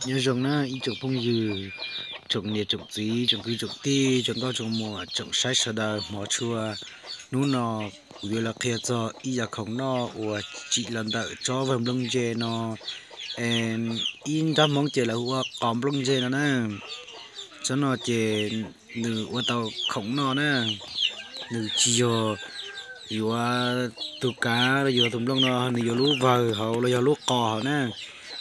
Nyob zoo na ib tsoom phooj ywg, tsoom niam tsoom txiv, tsoom kwv tsoom tij, tsoom nkauj tsoom muam, tsoom saib sawv daws hmov tshua. Hnub no kuv yuav los qhia txog ib yam khoom noj uas tsim los ntawm tsob vawg nplooj ntse no. Ib nrab Hmoob ces lawv hu ua qos nplooj ntse no na. Tsob no ces nws ua tau khoom noj na. Nws tsis yog yuav tus kav los yog tus nplooj no, nws yuav lub vawg hauv los yog lub qos hauv na.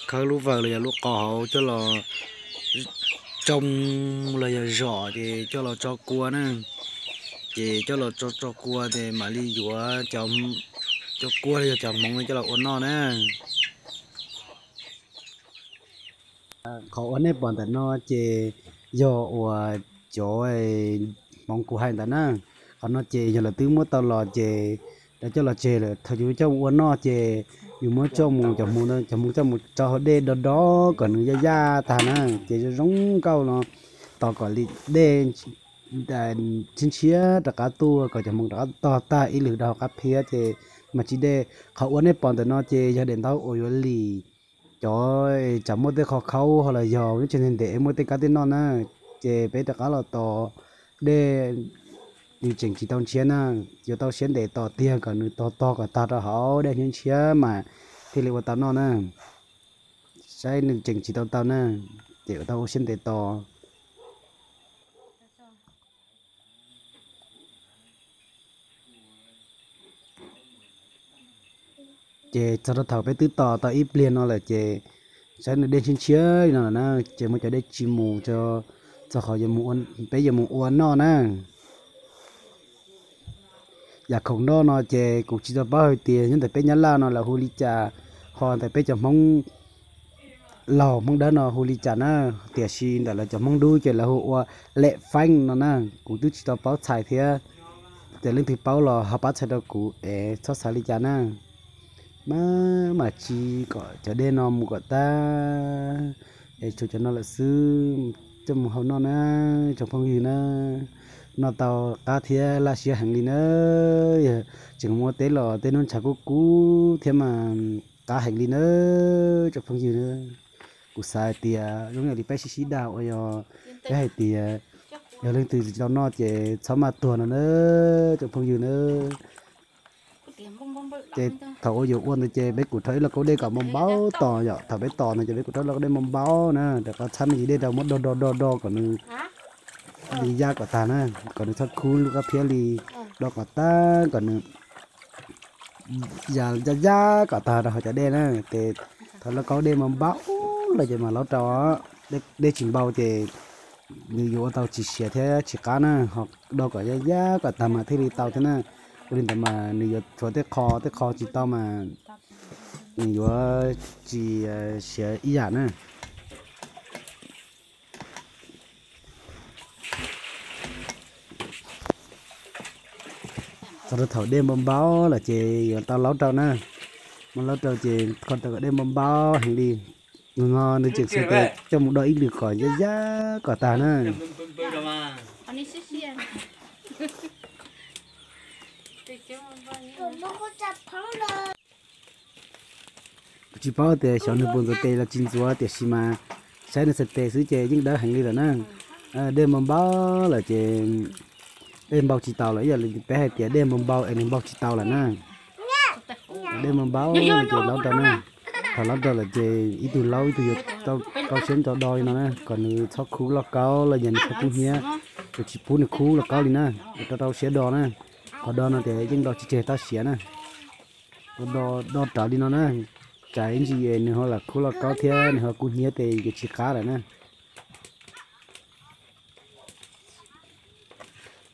Khawb lub vawg los yog lub qos hauv coj los tsoo los yog zom ces coj los tso kua na. Ces coj los tso tso kua ces mam li yuav cov kua los yog cov hmoov coj los ua noj na. Qhov uas nej pom ntawm no ces yog uas cov hmoov kuv hais ntawd na. Qhov no ces yog lawv twb muab tau los ces lawv coj los tseg lawm, thaum yus coj mus ua noj ces yus muab coj mus cov hmoov, cov hmoov coj mus tso hauv dej do do kom nws yaj yaj tag na, ces zoo zoo nkauj no tos kom li dej ntshiab ntshiab rov qab tuaj kom cov hmoov rov qab tog tag ib lwm rau hauv qab phiab ces mam tsim dej. Qhov uas nej pom ntawm no ces yog daim ntaub uas yuav lim cov tsam muaj tej qho khaub ho los yog lub tsev ntev ntev muaj tej kab tej noj na, ces peb rov qab los tos dej, nws tseem tsis tau ntshiab na, yuav tau siab ntev tos tiag kom nws tog tog kom tag rau hauv dej ntshiab ntshiab mas thiaj li ua tau noj na. Saib nws tseem tsis tau tau na, ces yuav tau ua siab ntev tos. Ces txog rau thaum peb twb tos tau ib pliag no lawm ces saib nws dej ntshiab ntshiab li no lawm na, ces muab cov dej tsis mus tso, txog qhov peb yuav mus ua noj na. Yam khoom noj no ces kuv tsis tau paub hais tias nyob ntawm peb Nyab Laj no lawv hu li cas, ho ntawm peb cov Hmoob laus Hmoob Dawb no hu li cas na, tiam sis ntawm lawv cov Hmoob Dub ces lawv hu ua lem feeb no na. Kuv twb tsis tau paub txhais thiab, ces leej twg paub los ho pab txhais rau kuv es txhob xav li cas na. Maj mam tsis kom cov dej no mus kom tag, es tshuav cov no lawm xwb, coj mus hau noj na, tsoom phooj ywg na. Noj tau qab thiab laj siab heev li na. Yog tseem mus ua teb los tej hnub ntshav kub kub thiab mas qab heev li na, tsoom phooj ywg na. Kuv xav hais tias zoo yam li peb sib sib dag uas yog peb hais tias yog leej twg tsis tau noj ces txhob maj tuag no na, tsoom phooj ywg na. Ces thaum uas yuav ua ntawd ces peb kuj rho ib lauj kaub dej kom npau npau tos yom, thaum peb tos no ces peb kuj rho ib lauj kaub dej npau npau na, rov qab txhab me ntsis dej rau muab do do do do kom nws li yaj kom tag na, kom nws txhob khub lub qab phiab li, do kom tag kom nws yaj yaj kom tag rau hauv cov dej na. Ces thaum lauj kaub dej npau npau lawm ces mam laub rau, dej tsis npau ces nws yuav ua tau tsis siav thiab tsis qab na, ho do kom yaj yaj kom tag mas thiaj li tau thiab na. Ua li ntawd mas nws yuav tshuav tej qho, tej qho tsis tau mas nws yuav tsis siav ib yam na. Txog rau thaum dej npau npau lawm ces yuav tau laub rau na. Muab laub rau ces kho rau kom dej npau npau heev li. Nws no nws tseem xav tes coj mus do ib lwm kom yaj yaj kom tag na. Kuv tsis paub tias xyov nws puas ntxuav tes los tsis ntxuav, tiam sis mas saib nws xav tes xwb ces yeej dawb heev li lawm na. Dej npau npau lawm ces dej npau tsis taus lawm, ib yam li peb hais tias dej npau npau es nws npau tsis tau lawm na. Dej npau npau ces laub rau na. Thaum laub rau lawm ces ib tug laub ib tug yuav rau siab ntso do li no na, kom nws txhob khub lauj kaub los yog nws txhob kub hnyiab. Kuv tsis pub nws khub lauj kaub li na, kuv rau rau siab do na. Qhov do no ces yeej do tsis tseg toj siav na. Do, do rawv li no na, tsam ib ntsis nws ho lam khub lauj kaub thiab nws ho kub hnyiab ces yuav tsis qab lawm na.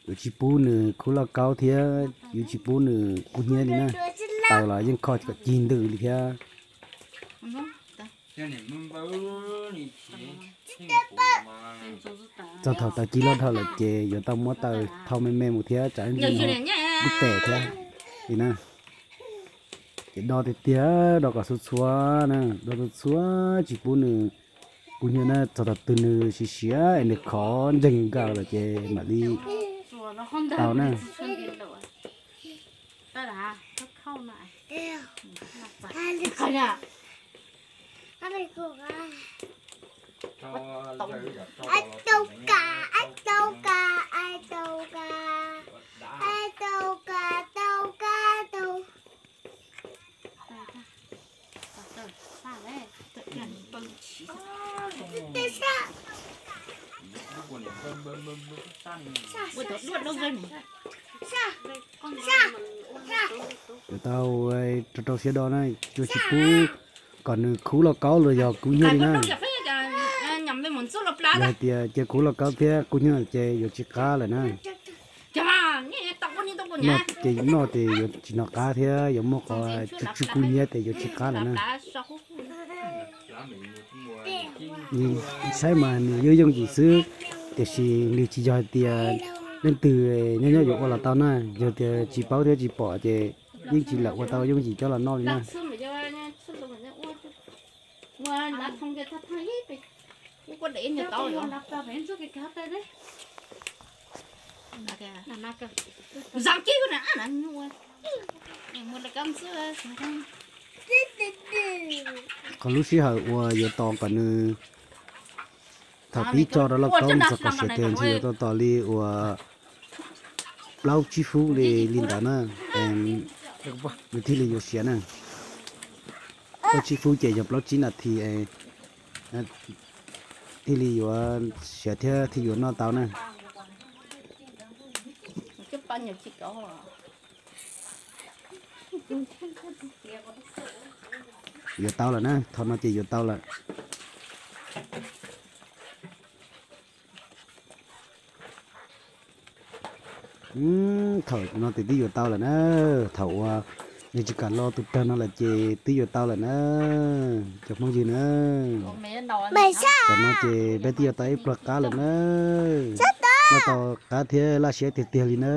Yuav tsis pub nws khub lauj kaub thiab yuav tsis pub nws kub hnyiab li na. Taws los yeej kho kom cig ntws li thiab. Txog thaum taws cig loj dhau lawm ces yuav tau muab taws thau me me mus thiab tsam ib ntsis no lub tes thiab li na. Ces do tiag tiag, do kom txhua txhua na, do txhua txhua tsis pub nws kub hnyiab na, txog thaum twg nws siav siav es nws khov nceeg nkaus lawm ces mam li tau na. Yuav tau rau rau siab do na, yuav tsis pub kom nws khub lauj kaub los yog kub hnyiab li na. Yog hais tias cia khub lauj kaub thiab kub hnyiab ces yuav tsis qab lawm na. Noj ces noj ces yuav tsis hnov qab thiab yuav muaj qhov tsw tsw kub hnyiab ces yuav tsis qab lawm na. Saib mas nws yooj yooj yim xwb, tiam sis nws tsis yog hais tias leej twg nyob nyob yuav ua los tau na, yog tias tsis paub thiab tsis pom ces yeej tsis lam ua tau yooj yim coj los noj li na. Qhov lub sij hawm uas yuav tos kom nws, thaum pib tso rau lauj kaub mus txog kom siav tes ntshe yuav tau tos li uas plaub tsib fub li li ntawd na, nws thiaj li yuav siav na. Plaub tsib fub ces yog plaub tsib nas this thiaj li yuav siav thiab thiaj yuav noj tau na. Yuav tau lawm na, thaum no ces yuav tau lawm. Thaum no ces twb yuav tau lawm na, thaum uas nws tsis kam lo tus rawg no lawm ces twb yuav tau lawm na, cov phooj ywg na. Thaum no ces peb twb yuav tau ib pluag qab lawm na, noj tau qab thiab laj siab tiag tiag li na.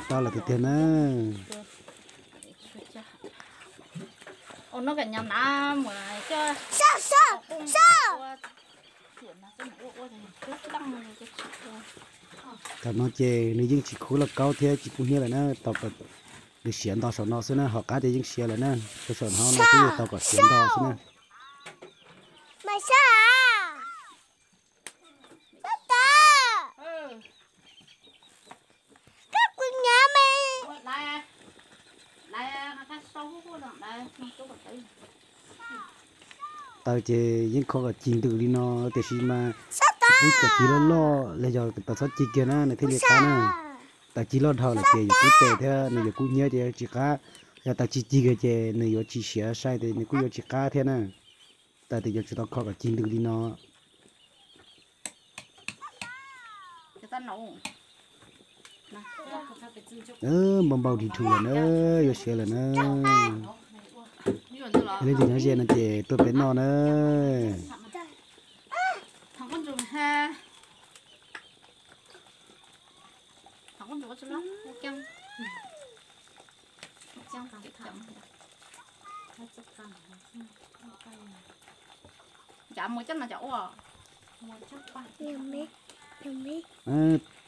Tau lawm tiag tiag na. Thaum no ces nws yeej tsis khub lauj kaub thiab tsis kub hnyiab lawm na, tau kom nws siav nto saum no xwb na, hom qab ces yeej siav lawm na, rau saum no no twb yuav tau kom siav nto xwb na. Taws ces yeej kho kom cig ntws li no, tiam sis mas tsis pub kom cig loj loj los yog taws txhob cig kiag na nws thiaj li qab na. Taws cig loj dhau lawm ces yuav kub tes thiab nws yuav kub hnyiab ces tsis qab. Yog taws tsis cig kiag ces nws yuav tsis siav sai ces nws kuj yuav tsis qab thiab na. Taws ces yuav tsum tau kho kom cig ntws li no. Npau npau ris rhus lawm na, yuav siav lawm na. Leej twg nyob ze no ces tuaj peb noj na.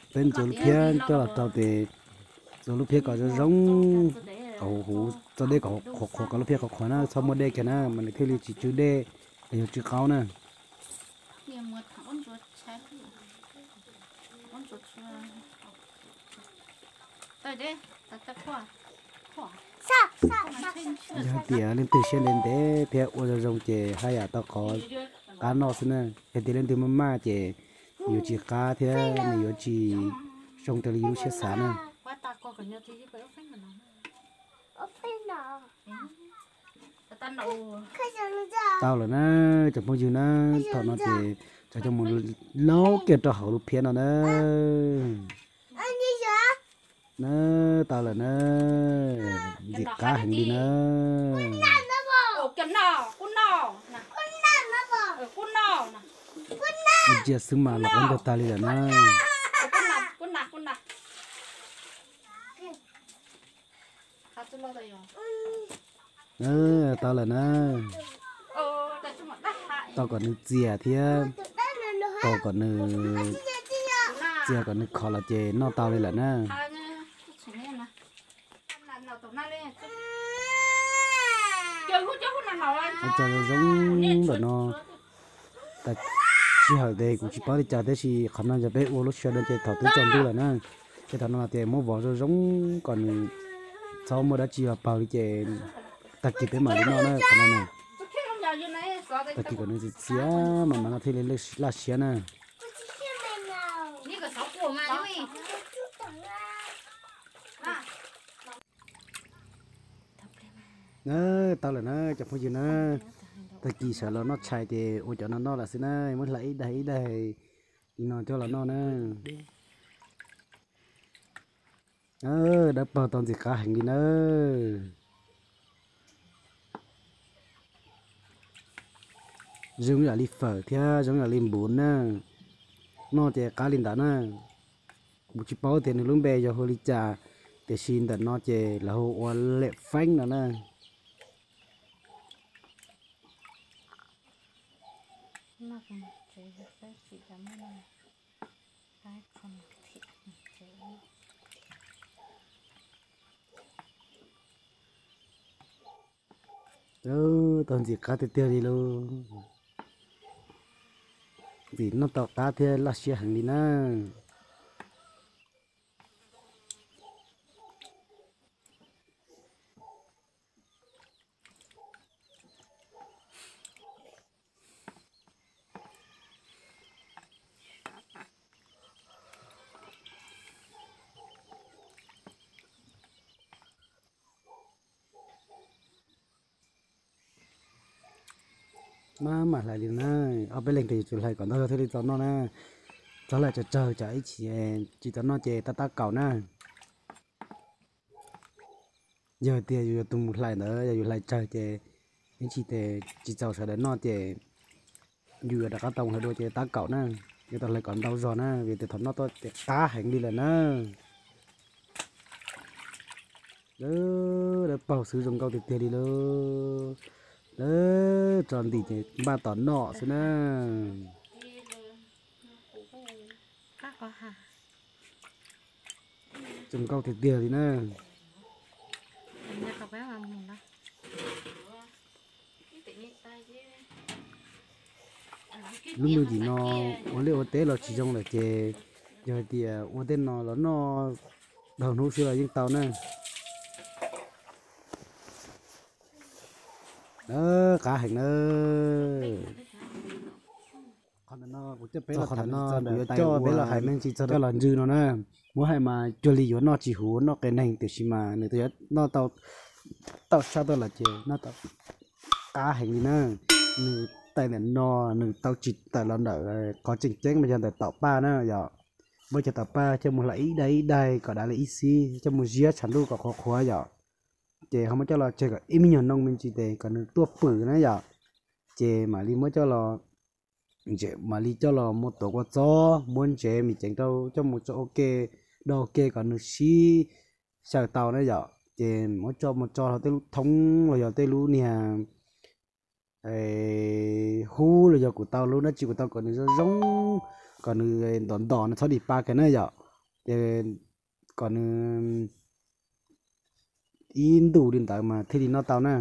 Peb ntxuav lub phiab coj los rau tes, ntxuav lub phiab kom zoo zoo, kom huv huv, txo dej kom qhuav qhuav, kom lub phiab qhuav qhuav na, txhob muaj dej kiag na mas nws thiaj li tsis tsw dej, los yog tsw qaub na. Yog tias leej twg siab ntev ntev thiab ua zoo zoo ces haj yam tau qhov qab noj xwb na. Yog tias leej twg maj maj ces nws yuav tsis qab thiab nws yuav tsis zoo raws li yus lub siab xav na. Tau lawm na, cov phooj ywg na, thaum no ces tso coj mus laub kiag rau hauv lub phiab no na. Na, tau lawm na, ntxim qab heev li na. Ib ntsia xwb mas los ua ntog tag li lawm na. Tau lawm na. Tau kom nws txias thiab, tau kom nws Cia kom nws khov los ces noj tau li lawm na. Ua tso zoo zoo ntawm no. Sij hawm ces kuv tsis paub li cas tab sis qhov no yog peb ua lub sij hawm no ces thaum twb tsaus ntuj lawm na. Ces thaum no ces muab vov zoo zoo kom nws txhob muaj dab tsi los paug li ces tag kis peb mam li noj na qhov no na. Tag kis kom nws txias txias mas mas no thiaj li laj siab na. Tau lawm na cov phooj ywg na, tag kis sawv los noj tshais ces ua cov no noj lawm xwb na, muab hlais ib daig ib daig li no coj los noj na. Dawb paug tau ntxim qab heev li na. Zoo yam li fawm thiab zoo yam li npuv na. Noj ces qab li ntawd na. Kuv tsis paub tias nws lub npe yog hu li cas, tiam sis ntawm no ces lawv hu ua lem feeb no na. Tau ntxim qab tiag tiag li lauj. Ntxim noj tau qab thiab laj siab heev li na. Maj mam hlais li na, ob peb leeg tes yuav tsum hlais kom ntau zog thiaj li txaus noj na. Txog lawm tsawg tsawg tsam ib chim tsis txaus noj ces tab tab kaum na. Yog tias yus yog tus mus hlais ntawd, yog yus hlais tsawg ces ib chim tes tsis txaus sawv daws noj ces yus yuav rov qab tau mus hlais dua ces tab kaum na. Yuav tau hlais kom ntau zog na, vim tias thaum noj tuaj ces qab heev li lawm na. Dawb paug xwb, zoo nkauj tiag tiag li lauj. Lawv tso ntim ces npaj tom noj xwb na. Zoo nkauj tiag tiag li na. Lub ntuj tim no ua liaj ua teb los tsis zoo lawm ces yog hais tias ua tej no los noj dhau hnub xwb los yeej tau na. Qab heev na. Qhov ntawm no kuv coj peb los hais me ntsis txog los ntsw no na. Muab hais mas cuag li yuav noj tsis huv noj qias neeg tiam sis mas nws yuav noj tau, tau sab tau lawm ces noj tau qab heev li na. Nws tais ntawm no, nws tau tsis tawm los ntawm qhov tseem ceeb mas yog ntawm taum paj na yom. Muab cov taum paj coj mus hlais ib daig ib daig kom dav li ib xib, coj mus ziab tshav ntuj kom qhuav qhuav yom. Ces ho muab coj los tseg kom ib me nyuag noo me ntsis tes kom nws tuaj pwm na yom. Ces mam li muab coj los, mam li coj los mus tuav kua txob, muab ntsev mis ceev rau coj mus tso ua ke, do ua ke kom nws sib xyaw tau na yom. Ces muab coj mus tso rau tej lub thoob los yog tej lub niag hub los yog kuv tau lub dab tsi kuv tau kom nws zoo zoo, kom nws ntom ntom nws txhob dim pa kiag na yom. Ces kom nws ib ntus li ntawd mas thiaj li noj tau na.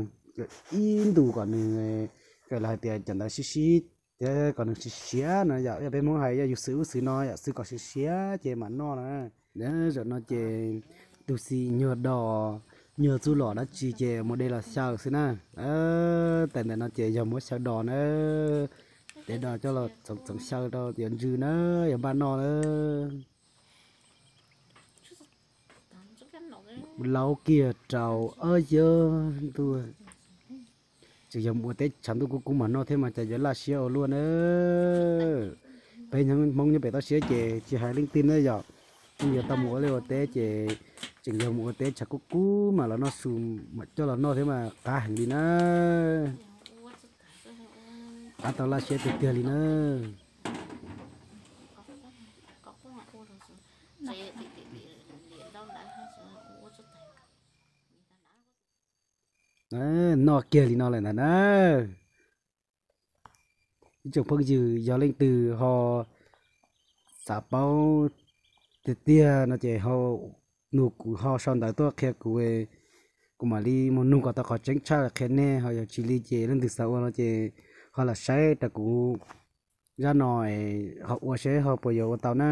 Ib ntus kom nws, kom los hais tias cov ntawd sib sib thiab kom nws siav siav no yom. Yog peb Hmoob hais yog yus xwb ub xwb no yom, xwb kom siav siav ces mam noj na. Zaum no ces tus xis nyuag dos, nyuag txuj lom dab tsi ces mus de los xyaw xwb na. Tais ntawm no ces yog muab xyaw dos na. Dev dos coj los txoov xyaw rau yuav ntsw na, yuav npaj noj na. Laub kiag rau ob yog ntuj. Tseem yog mus ua teb tshav ntuj kub kub mas noj thiab mas cas yuav laj siab ua luaj na. Peb Hmoob nyob pem toj siab ces tsis hais leej twg na yom. Yeej yuav tau mus ua liaj ua teb ces tseem yog mus ua teb tshav kub kub mas los noj su, mam coj los noj thiab mas qab heev li na. Qab tau laj siab tiag tiag li na. Noj kiag li no lawm ntag na. Ib tsoom phooj ywg yog leej twg ho xav paub tiag tiag no ces ho nug kuv, ho sau ntawv tuaj qhia kuv, kuv mam li mus nug kom tau qhov tseeb tshaj qhia nej. Ho yog tsis li ces leej twg xav ua no ces ho los saib rau kuv zaj no ho ua seb ho puas yuav ua tau na.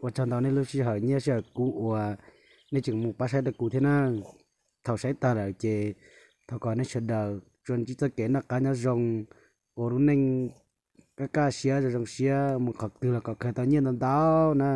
Ua tsaug ntau nej lub sij hawm nyiaj sij hawm kub uas nej tseem mus pab saib rau kuv thiab na. Thaum saib tag lawm ces thov kom nej sawv daws tsuas ntsib txoj kev noj qab nyob zoo, ua lub neej kaj kaj siab zoo zoo siab, mus qhov twg los kom khaws tau nyiaj ntau ntau na.